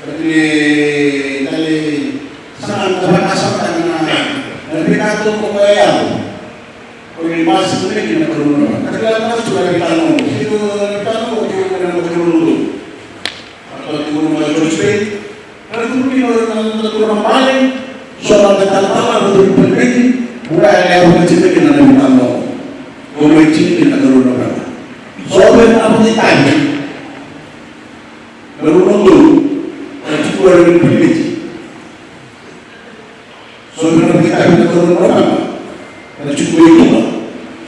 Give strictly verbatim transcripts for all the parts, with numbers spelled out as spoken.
Baleta ni da lai saga, da vakasamataka na, na veika taucoko e yaco. Ko ni masi tu mai kina na Kalou na Kalou. Ka kila na tu na veika taucoko. Tiko na veika taucoko, tiko na Kalou na Kalou. Ka tu na Kalou Spain. Ka tu kina na, na, na Kalou na Bale. So na veika taucoko, na tu na Kalou. Bula ya, ya, ya, tiko kina na veika taucoko. Ko mai tiko kina na Kalou na Kalou. So na veika taucoko. Kalou na Kalou. Ka tu na Kalou na Bale. So na veika taucoko na Kalou na Kalou. Ka tiko e Tuba.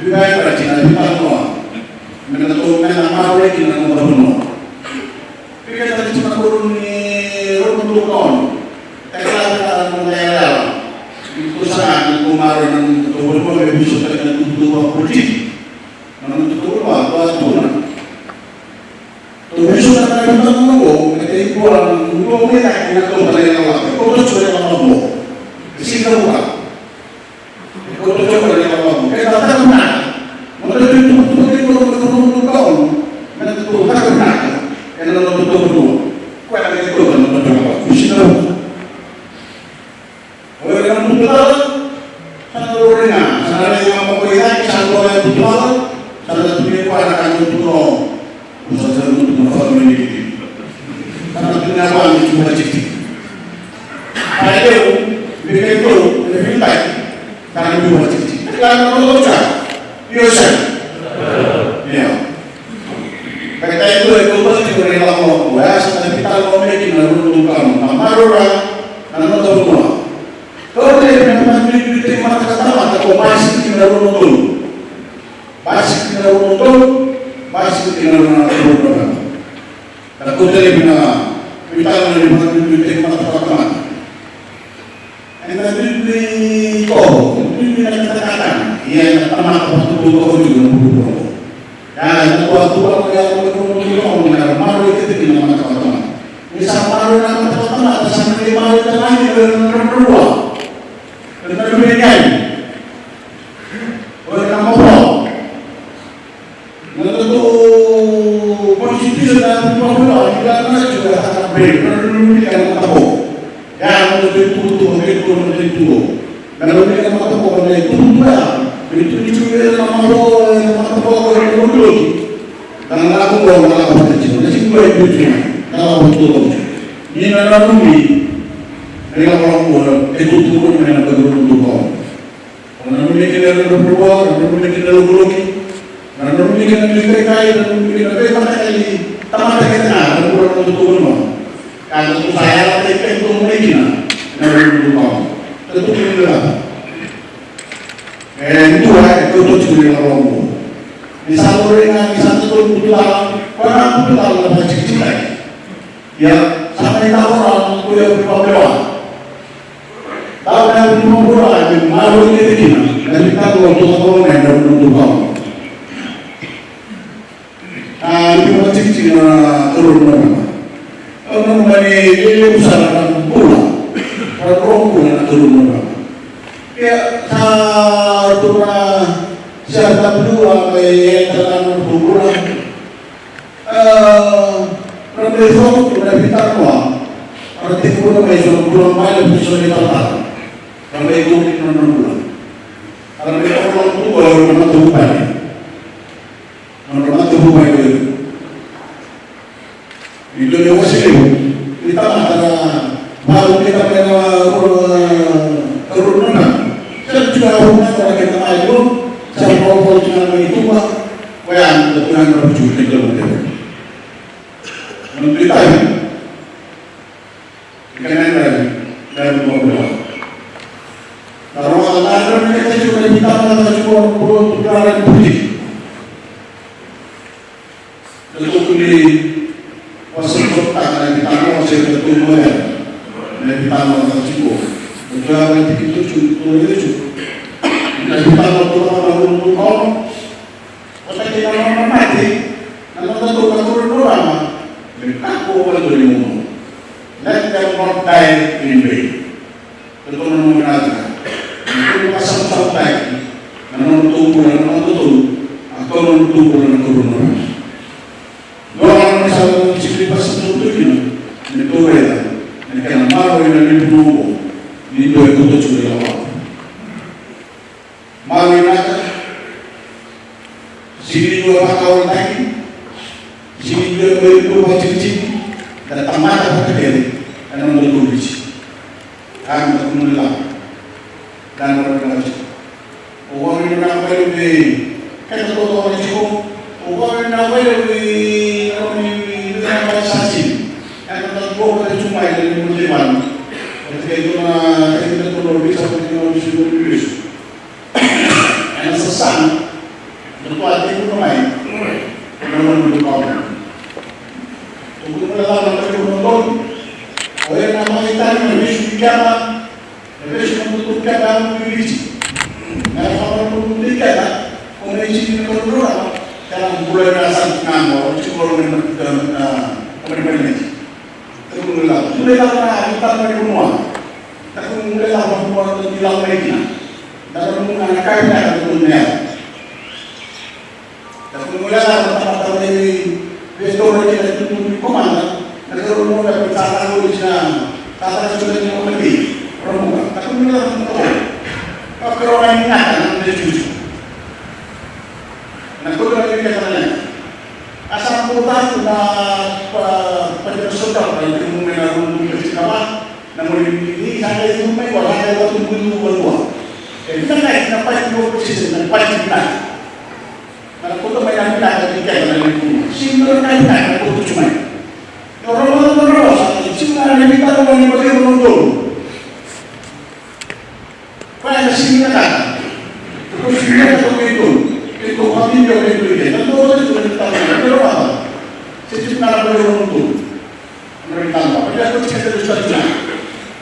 Vivai Rati na veitalanoa me na tou me na maroroi kina na noda vanua. Vei keda na tiko na koru ni rua na udolu ka ono. E kila na noda yalayala. Ni tou sa na tou maroroi na noda vanua me veisautaki na tuvatuva politiki. Na noda vanua, tou a tuna. Tou veisautaka na veitalanoa oqo me tei koya na udolu me cake na tou tale yalayala. Tou tou tiko na yalayala oqo. E sega ni vuka. Tou tou tiko na yalayala oqo. Keda caka vinaka. Mo tou tuvatuva tiko na noda vanua. Me na tou caka vinaka. Ena noda vanua. Koya na kena tou na noda vanua. E sega ni vuka. O ira na butucala, sa na lori ga, sa na lai ga mo koi cake, sa na lori butucala, sa na tuni koya na ka ni butucala. Sa na tuni koya na family ni kiti. Sa na tuni koya ni tuni kiti. Ai eu, me keitou, me vintai, sa na tuni kiti. Ka na butucala, io sa. Io. Ka kaya tu e kau bati ko rei lako ko ya sa na kita lo me ki na ruru tu kama. Na marora na nota rua. Kau te me na mani tu te mata ka tamata ko basi ki na ruru tu. Basi ki na ruru tu. Basi ki na ruru tu. Ka kau te me na kita na ni mata tu te mata ka tamata. Ena duidui kovo, duidui na katakata. Ia na tamata vatukovo tiko na bulukovo. Ia na tua tua ko ia na bulukovo na maru i tete kina na mata vata. Ni sa maru na mata vata, sa na ni maru i tana ni na rua. Na rua ni ai. O na mavo. Na nodatou constitution na Viti Vakarauwai, ni la na tiko e caka na break, na nodatou numika na matavoko. Ya na nodatou itukutuku, na nodatou itukutuku. Na numika na matavoko, na itukutuku ya, na itukutuku ya na matavoko, na matavoko, na itukutuku. Na lako qo, na lako vata tiko, na tiko e itukutuku, na lako vata tiko. Ni na nanumi, na lako qo, na itukutuku, na itukutuku. O na nanumi kina na rua, o na nanumi kina na lokiloki, o na nanumi kina na veikaikai, o na nanumi kina na veimataqali tamata kece ga, o na nanumi kina na nodatou vanua. Ka nodatou sa yalataki kece tu mai kina na nodatou vanua. Nodatou vanua. E dua e kauta tiko na lako oqo. Ni sa lori ga, ni sa nodatou butucala, koya na butucala na vakatikitiki. Ia, sa mai tavora na nodatou iyau ni vakalewa. Tau na iyau ni vakalewa, me maroroi kece kina na veitalanoa tou cakava mai na nodatou vanua. A, ni vakatikitiki na karua ni Noveba. Au nanuma ni lelevu sara na bula, na rua bula na karua ni Noveba. Ia, sa tou na C R W a mai yalataka na nodatou bula. A, na mai curu tu na veitalanoa. A na tekivu mai so na bula mai na so na italatala. A na mai curu tu na nona bula. A na mai curu tu na nona matavuvale. Na nona matavuvale. Ni dua na wase levu ni tamata na valu ni tamata na karua na nona. Sa tu na rua na kena mai tu. Sa tu na mai tuba. Koya na tu na tu na tu. Nona bitai. Ika na yadra na yadra ni vakabula. Na roka na yadra ni kete tiko na pitaka na tiko na bula tu na yadra ni puti. Na tuku ni wasakosakotaka na pitaka na wasakosakotaka na pitaka na tiko. Na tu yadra ni tiki tu tu tu tu tu. Na pitaka tu na yadra ni tu tu. Vata kei na nona mate, na nodatou na Turaga, me kakua vakadua ni mudu. Let them not die in vain. Keitou na nona vinaka. Me kua ni vakasamataki na nodatou bula, na nodatou, a kau na nodatou bula na Turaga. Dua na nona sa na tikina vakasamataki kina, me tou raica na kena maroroi na levu ni oqo, ni dua e kauta tiko e lawaka. Malu vinaka, sega ni dua e vakaolataki, sega ni dua e vakatikitiki, da tamata vata kece ena noda koviti. A, da kua ni lako. Da na lako tiko. O koya na ka e vei keda, o koya na tiko. O koya na ka e vei, o koya na Ena sasaga, na tua tiko na mai na nona nuna kau. Tukuna na lama na kau na donu. O ena mai tani na vesu ni keba, na vesu na tutu keba na viti. Na kau na tutu keba, o na iti ni kau na rama, kau na bula na sa tiko na mo, o tiko na mata na mata na mata. Takunu lako, takunu lako na itama ni vanua. Takunu lako na vanua ni lako mai kina. Takunu na kai na takunu lako. Takunu lako na tamata ni vetora kina tutu ni komanda. Takunu lako na tamata ni komanda. Takunu lako na tamata. Takunu lako na tamata. Na kota na kota na. A sa botaki na pa, pa ni sota pa ni mena rumu ka tika va. Na mori ni sa kai rumu mai ko sa kai watu bulu vanua. E vinaka na pati ni opposition na pati vinaka. Na kota mai na vinaka ni keta na rumu. Simi na vinaka na kota tu mai. Ni o rogo na rogo sa simi na vinaka na ni mori rumu. Koya na simi na kata. Ko simi na kata ko keitou. Keitou ko simi na keitou ike. Na tou ko keitou na kata ko keitou kata. Se tu na kata ko keitou. Na kata ko keitou kata ko keitou.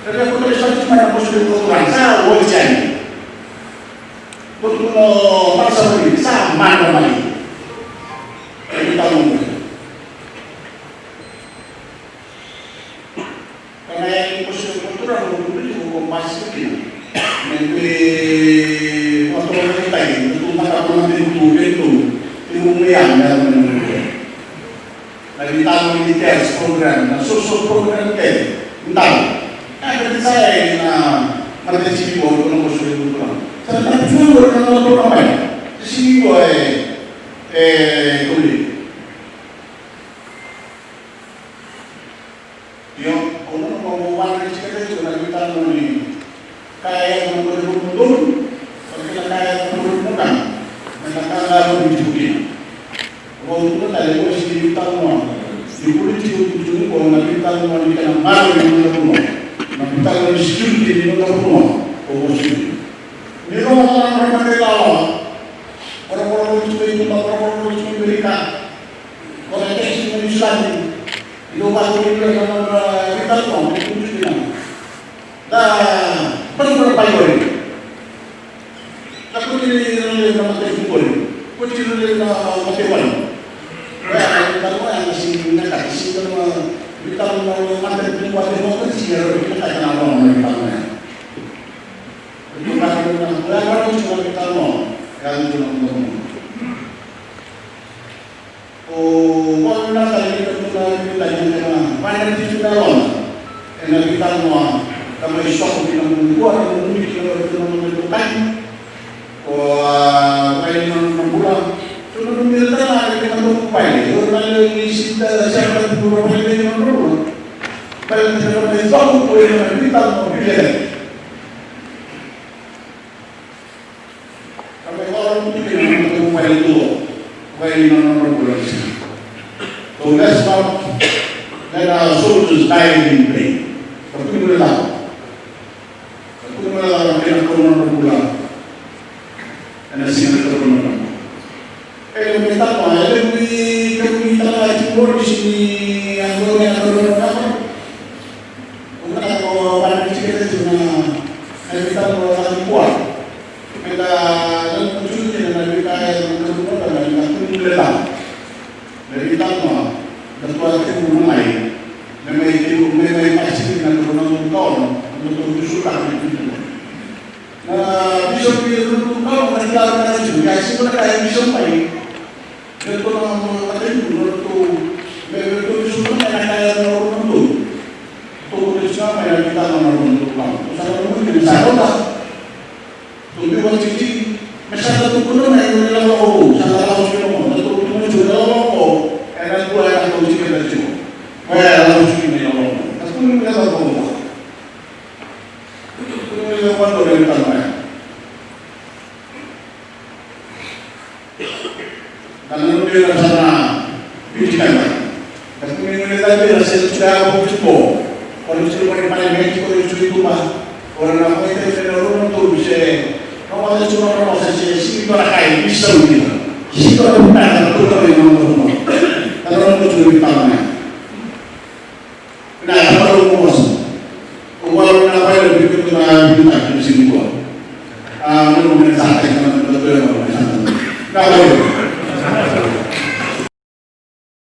Na kata ko keitou kata ko keitou. Sa o jani. Ko tu no masa ni sa mana mai. Keitou. Kana ya ni kosi ko tura mo turi ko ko masi kina. Me kue mo to mo tai, mo tu mata ko na me tu me tu. Ni mo me ya me ya me mo. Na vitalo ni details program, na social program ke. Ndalo. Ka ka sa ya na mata si ko ko no kosi ko tura. Sa na tu ko na no to na mai. Si ko e e kuli. Io, o na mo mo wana ni tiko tiko na vitalo ni kaya na mo mo mo mo mo kaya na mo mo mo na na kaya mo ni tiko kina. O na tale ko si vitalo mo ni kuli tiko tiko ko na vitalo mo ni kana maro ni mo mo na vitalo ni security ni mo mo o mo security. Ni ro mo na mo mo na vitalo. Ora mo mo tiko tiko ora mo mo tiko Amerika. Ko na kesi ni Islami, ilo ba ko ni na na na na na na na na. Da, pati ko na pai ko ni. Da ko ni na na na mate ko ni. Ko ni na na mate ko ni. Ko ya na ko ya na si na ka si na na na na na mate ko ni mate ko ni si na na na na na. Ko ni na na na na na. O vakavinaka ni ka tuna ni ka tuna vana ni tuna lona. E na vitanoa ka mai soko ki na munu kua na munu ki na munu kua na munu kua. Ko a vai na munu kua. Tuna munu kua na munu kua. Ko na le ni sita sa ka tuna vai na munu kua. Vai na munu kua na vitanoa vile. Ka mai vakaruku tiko na nodratou vale tu, vale ni nodra bula. So let's not let our soldiers die in vain. Ka tukuna lako. Ka tukuna lako na kena kau nodra bula. Ena siga na kau nodra bula. E levu ni tama, e levu ni, levu ni tama e tiko ni sini a gone a gone na tama. Ko na ko vana ni tikete tu na, na ni tama na ni kua. Meda na tu ni na ni kaya na ni kua na ni kua ni tama. Na ni tama na tua te ku na mai. Me mai te ku, me mai pasi na ku na ku kaono, na ku tu su ka ni tu. Na bishop ni ku kaono na ni kaya na ni tu, ya si ku na kaya bishop mai. Ratou na matanitu, ratou, me ratou ni sulu mai na kaya na ratou. Ratou ni sulu mai na kita na ratou. Sa ratou ni sa ratou. Ratou ni wajiki, me sa ratou kuna mai na ratou, sa ratou ni ratou, ratou ni ratou. Era dua era ratou ni ratou. Era ratou ni ratou. Ratou ni ratou. Ratou ni ratou. Na nodra sa na viti keda. Ka kua ni gone cake na se tu ya ko tu ko. Ko Io, sega ni mani mani meki ko io sui tuba. Ora na mai te fena ro na tu se. No ma te suma no ma se se si to na kai ni sa u ni. Si to na na na tu na mai no no no. Na no no tu ni pa na. Na ya pa ro mo so. O wa na pa ro ni ko na ni ta ni si ni ko. A no mo na sa te na na to na na. Na ko.